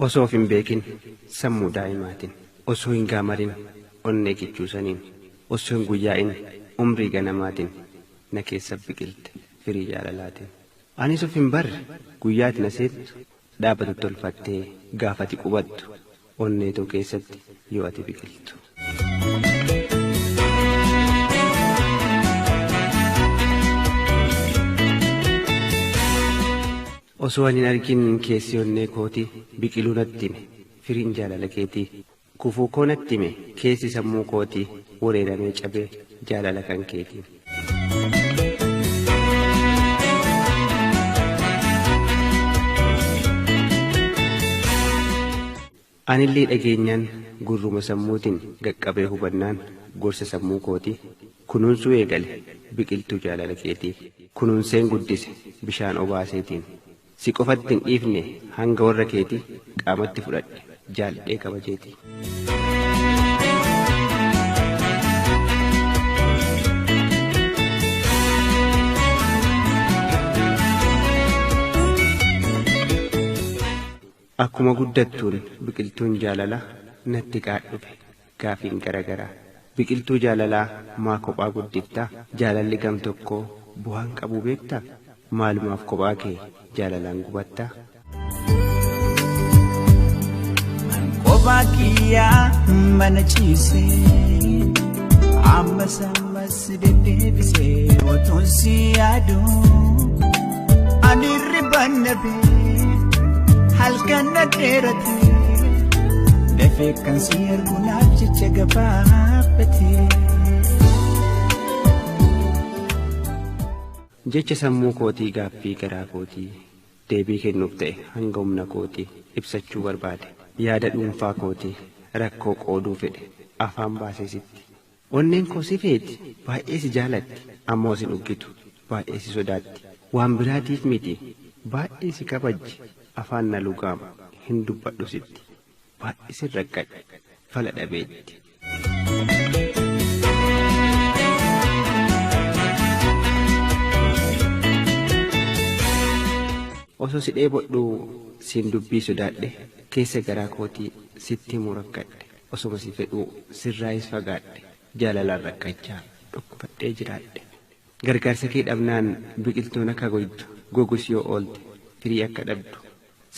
Osoo of hin beekin sammuu daa'imaatiin, osoo hin gaamarin onnee kichuusaniin, osoo hin guyyaa'in umrii ganamaatiin na keessa biqilte firii jaalalaatiin. Anis of hin barre guyyaa ati na seentu dhaabatu tolfattee gaafati qubattu onnee too keessatti yoo ati biqiltu. Osoo ani hin argin keessi onnee kootii biqiluu natti hime firiin jaalala keetii. Kufuu koo natti hime keessi sammuu kootii wareeramee cabee jaalala kan keetiin. Anillee dhageenyaan gurruma sammuutiin qaqqabee hubannaan gorsa sammuu kootii kunuunsuu eegale biqiltuu jaalala keetii kunuunseen guddise bishaan obaaseetiin si qofatti hin dhiifne hanga warra keetii qaamatti fudhadhe jaalladhee kabajeetii. Akkuma guddattuun biqiltuun jaalalaa natti qaadhufe gaafiin garagaraa. Biqiltuu jaalalaa maa kophaa guddiftaa? Jaalalli gam tokkoo bu'aan qabu beektaa? Maalumaaf kophaa kee jaalalaan gubattaa? Kophaa kiyyaa mana ciisee ammas ammas deddeebisee otuun si yaadu ani hirriban dhabee halkan na dheerate dafee kan si argu naaf jecha gabaabbatee. Jecha sammuu kootii gaaffii garaa kootii deebii kennuuf ta'e hanga humna kootii ibsachuu barbaade. Yaada dhuunfaa kootii rakkoo qooduu fedhe afaan baasee sitti. Onneen koo si feeti baay'ee si jaalatti ammoo sin uggitu baay'ee si sodaatti. Waan biraatiif miti baay'ee si kabajji afaan na lugaama hin dubbadhu sitti. Baay'ee sin rakkadhe fala dhabeetti. Osoo si dheebodhuu siin dubbii sodaadhe keessa garaa kootii sitti himuu rakkadhe osoma si fedhuu sirraayis fagaadhe jaalalaan rakkachaa dhukkubadhee jiraadhe. Gargaarsa kee dhabnaan biqiltuun akka goydu gogus yoo oolte firii akka dhabdu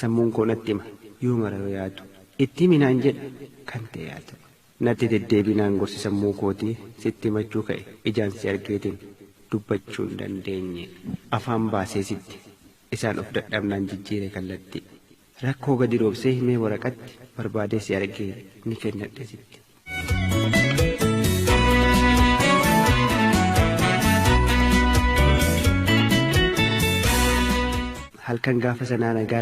sammuun koo natti hima yoo mara yoo yaadu itti himi naan jedha kan ta'e haa ta'u. Natti deddeebinaan gorsi sammuu kootii sitti himachuu ka'e ijaan si argeetiin dubbachuu hin dandeenye afaan baasee sitti isaan of dadhabnaan jijjiire kallattii. Rakkoo gadi roobsee himee waraqatti barbaadee si argee ni kennadhe sitti. Halkan gaafa sanaa nagaa